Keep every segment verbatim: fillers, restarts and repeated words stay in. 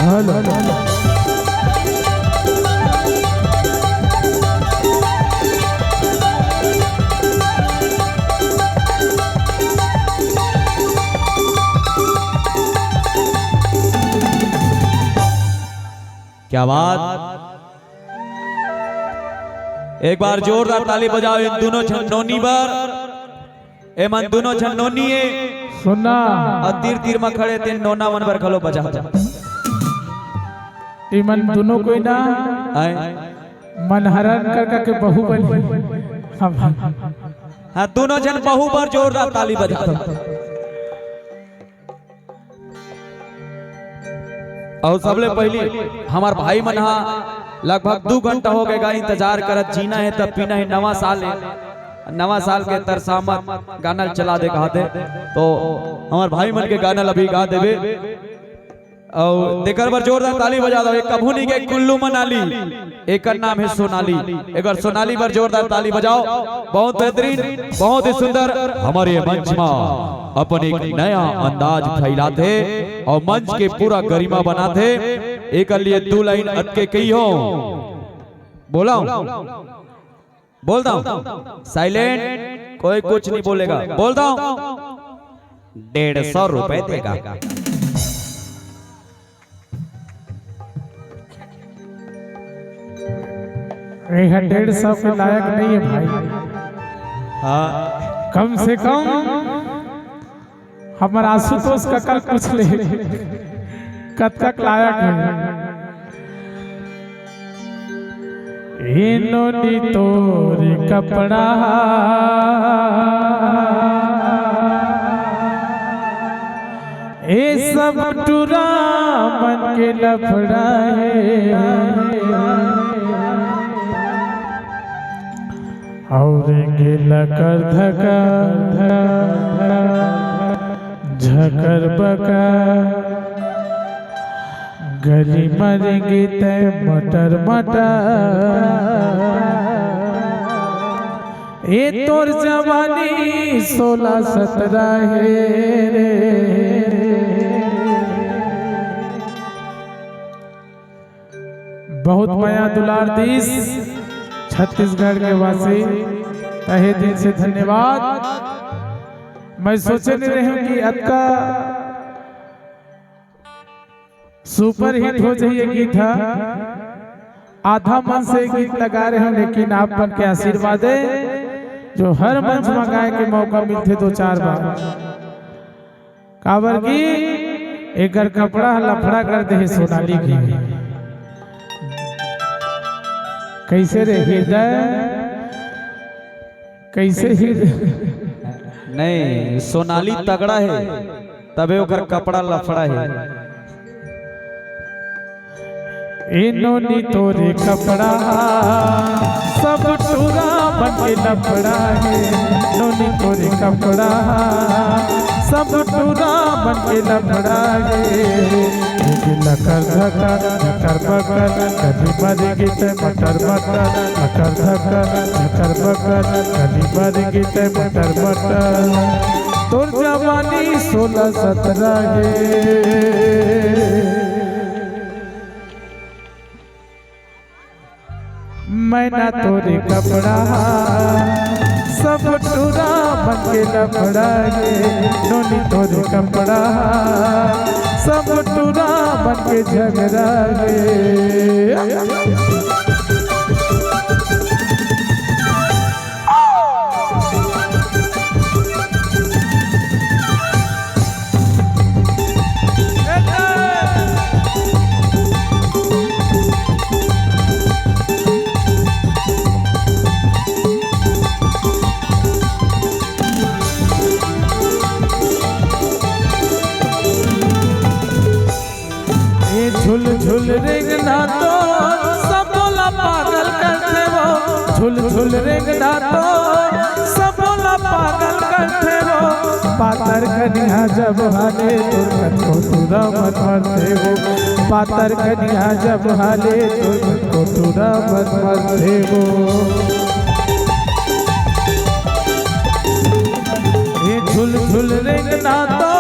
Hello. क्या बात। एक बार जोरदार ताली बजाओ इन दूनों झन नोनी बर। एमन दूनों झन नोनी ए। सुनना। अउ तीर तीर म खड़े तेन नोना मन बर घलो बजा दो। एमन दूनों कोई ना। आए। मनहरन कर करके बहू बनी। हाँ, हाँ। हाँ, दूनों झन बहू बर जोरदार ताली बजा दो। अउ सबले पहिली हमर भाई मन ह लगभग दू घंटा हो गे गा इंतजार करत, जीना हे तब पीना हे, नवा साल हे, नवा साल के तरसामत गाना ल चला दे कहत हे, तो हमर भाई मन के गाना ल अभी गा देबे। अउ तेकर बर जोरदार ताली बजा दो। ये कभू नहीं के कुल्लू मनाली, एकर नाम हे सोनाली। एक बार सोनाली बर जोरदार ताली बजाओ। बहुत बेहतरीन, बहुत ही सुंदर। हमर ये मंच मा अपन एक नया अंदाज फैलाथे अउ मंच के पूरा गरिमा बनाथे। एकर लिए दू लाइन अतके कही हो, बोला हूँ। बोल दो, साइलेंट, कोई कुछ नहीं बोलेगा। बोल दो, डेढ़ सौ रुपए देगा। ये डेढ़ सौ के लायक नहीं है भाई। हाँ। कम से कम हमर आशुतोष कका ल पूछ ले, कतका के लायक हे? ए नोनी तोर कपड़ा, ए सब टूरा मन के लफड़ा हे। अउ रेंगे लकर धकर झकर बकर, गली म रेंगे तै मटर मटर। ए तोर जवानी सोलह सतरा हे रे। बहुत मया दुलार दीस छत्तीसगढ़ के वासी, तहे दिल से धन्यवाद। मैं सोचे नहीं रहे हूँ कि अतका सुपरहिट हो जाही ये गीत ह। आधा मन से गीत लगा रहे हूँ, लेकिन आप मन के आशीर्वाद हे, जो हर मंच म गाए के मौका मिलथे दो चार बार। काबर कि एकर कपड़ा ह लफड़ा कर दे हे सोनाली के। कैसे रे हृदय, कैसे हृदय? नहीं, सोनाली तगड़ा हे, तबे ओकर कपड़ा लफड़ा हे। ए नोनी तोरे कपड़ा, सब टूरा मन के लफड़ा हे। नोनी तोरे कपड़ा, सब टूरा मन के लफड़ा हे। एक लकर धकर, धकर बकर, कली मर गीत मटर मटर, लकर धकर, धकर बकर, कली मर गीत मटर मटर। तोर जवानी सोलह सतरा हे। मैना तोरे कपड़ा, सब टूरा बन के लफड़ा गे, नोनी तोरे कपड़ा, सब टूरा बन के झगड़ा गे। ए झुल झुल रेंगना तो सबो ला पागल करथे वो, झुल झुल रेंगना तो सबो ला पागल करथे वो। पातर कनिहा जब हाले तोर कतको टूरा मन मरथे वो, पातर कनिहा जब हाले तोर कतको टूरा मन मरथे वो। ए झुल झुल रेंगना तो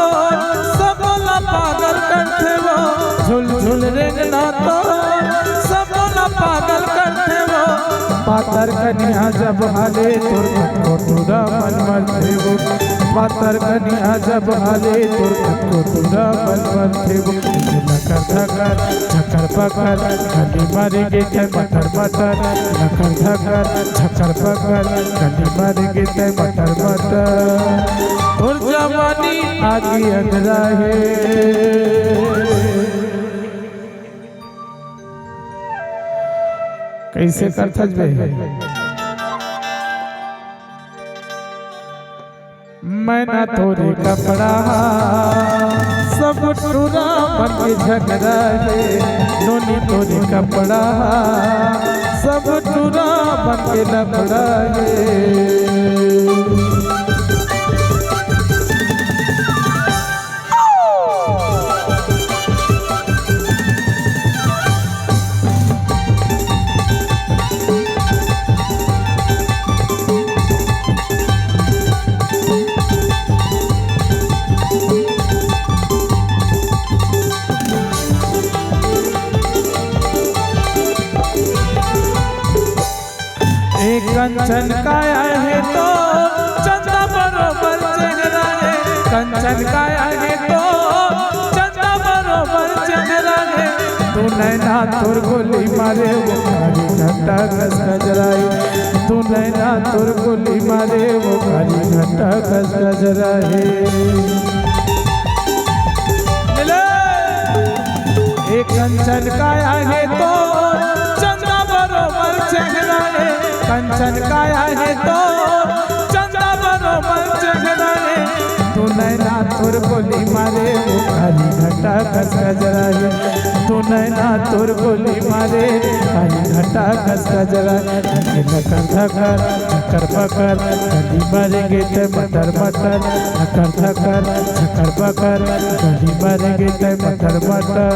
सबो ला पागल करथे वो, झुल झुल रेंगना तो सबो ला पागल करथे वो। पातर कनिहा जब हाले तोर कतको टूरा मन मरथे वो, पातर कनिहा जब हाले तोर कतको टूरा मन मरथे वो। लकर धकर झकर पकर, गली मारे गे तैं मटर मटर, लकर धकर झकर पकर, गली मारे गे तैं मटर मटर। तोर जवानी आगी अगरा हे। कइसे करथस बे? मैं ना तोरे कपड़ा, सब टूरा बन के झगड़ा हे। नोनी तोरे कपड़ा, सब टूरा बन के लफड़ा हे। ए कंचन काया हे तो चंदा बरोबर चेहरा हे, कंचन काया हे तो चंदा बरोबर चेहरा हे। दू नैना तोर गोली मारे वो कारी घटा कस गजरा हे, दू नैना तोर गोली मारे वो कारी घटा कस गजरा हे। ले ले। ए कंचन काया हे तो चंदा बरोबर चेहरा हे, कंचन काया हे तो चंदा बरोबर चेहरा हे। दू नैना तोर गोली मारे वो कारी घटा कस गजरा हे, दू नैना तोर गोली मारे कारी घटा कस गजरा हे। लकर धकर झकर पकर, गली मारे गे तैं मटर मटर, लकर धकर झकर पकर, गली मारे गे तैं मटर मटर।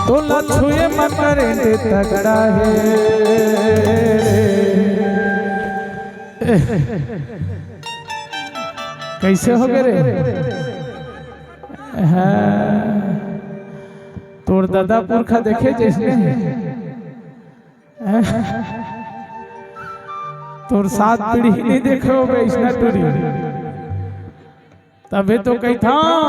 तोला छुए म करंट तगड़ा हे। कइसे होगे रे? हाँ। तोर ददा पुरखा देखे जइसने हे। तोर सात पीढ़ी नइ देखे होबे अइसना टूरी। तभे तो कहिथंव।